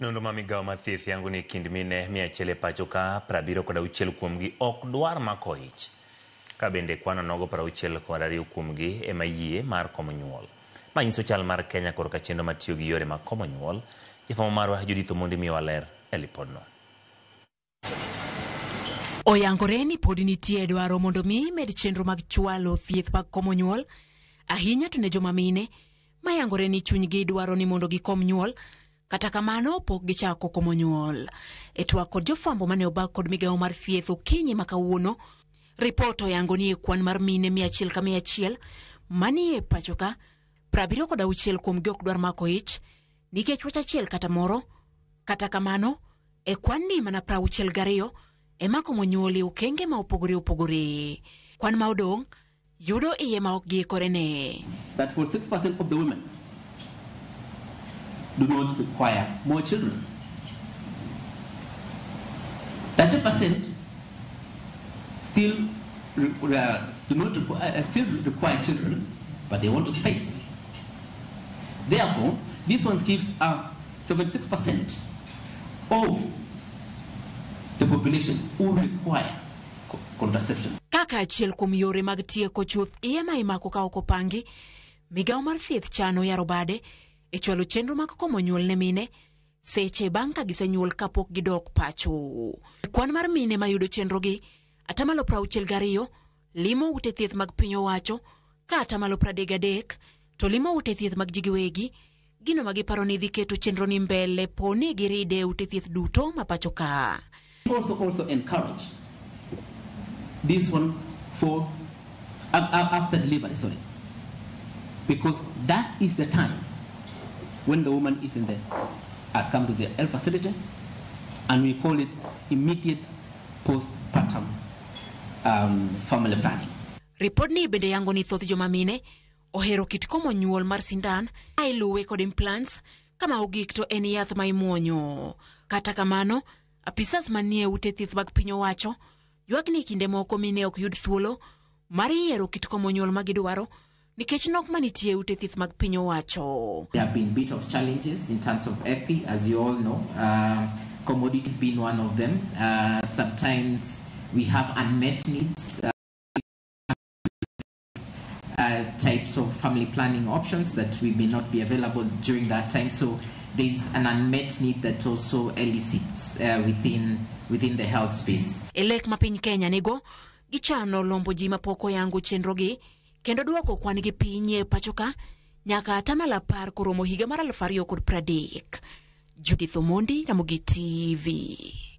Nonro ma migawo mar thieth yango ni kind mine 100 e pacho ka, 76 kuomgi ok dwar mako ich. Ka bende kwano nogo 62 kuomgi ema yie mar komo nyuol. Ma nyiso chal mar Kenya korka chenro mar tiyo gi yore mag komo nyuol. Jafwambo marwa Judith Omondi miyowa ler e lipodno. Oyangore ni pod nitie dwaro mondo mi med chenro mag chwalo thieth mag komo nyuol, ahinya to ne joma mine mayangore ni chunygi dwaro ni mondo gikom nyuol, kata kamano pok gichako komo nyuol. E twak kod jofwambo mane obag kod migawo mar thieth okinyi ma kawuono, ripot oyango ni e kwan mar mine 100 ka 100 manie pacho ka, 76 kuomgi ok dwar mako ich nikech wach achiel kata moro. Kata kamano, e kwan ni mana 62 ema komo nyuol e okenge ma opogore opogore. Kwan ma odong' yudo iye ma ok giikore ne. That 46% of the women do not require more children. 30% still do not still require children, but they want to space. Therefore, this one gives a 76% of the population who require contraception. Kaka achiel kuom yore mag tieko chuth iye ma imako ka ok opangi, migawo mar thieth chano yaro bade e chwalo chenro mag komo nyuol ne mine seche bang' ka gisenyuol kapok gidok pacho. Kwan mar mine mayudo chenrogi, atamalo 62 limo ute thieth mag piny owacho, ka atamalo 33 to limo ute thieth mag ji giwegi, gino ma giparo ni dhi keto chenro ni mbele po ni giride e ute thieth duto ma pacho ka. Also encourage this one for after delivery, sorry, because that is the time when the woman is in the has come to the health facility, and we call it immediate postpartum family planning. Ripodni bende yango ni thoth joma mine ohero kit komo nyuol mar sindan ka iluwe kod implants, kama ogik to en yath ma imuonyo. Kata kamano, apisas manie ute thieth mag piny owacho ywak ni kinde moko mine ok yud thuolo mar yiero kit komo nyuol ma gidwaro nikech nok manitie e ute thieth mag piny owacho. There have been bit of challenges in terms of FP, as you all know. Commodities being one of them. Sometimes we have unmet needs. Types of family planning options that we may not be available during that time. So there's an unmet need that also elicits within the health space. E lek ma piny Kenya nigo, gichano lombo ji mapok oyango chenrogi kendo duoko kwan gi piny e pacho ka nyaka atamalo 10 koromo higa mar 2030. Judith Omondi, Ramogi TV.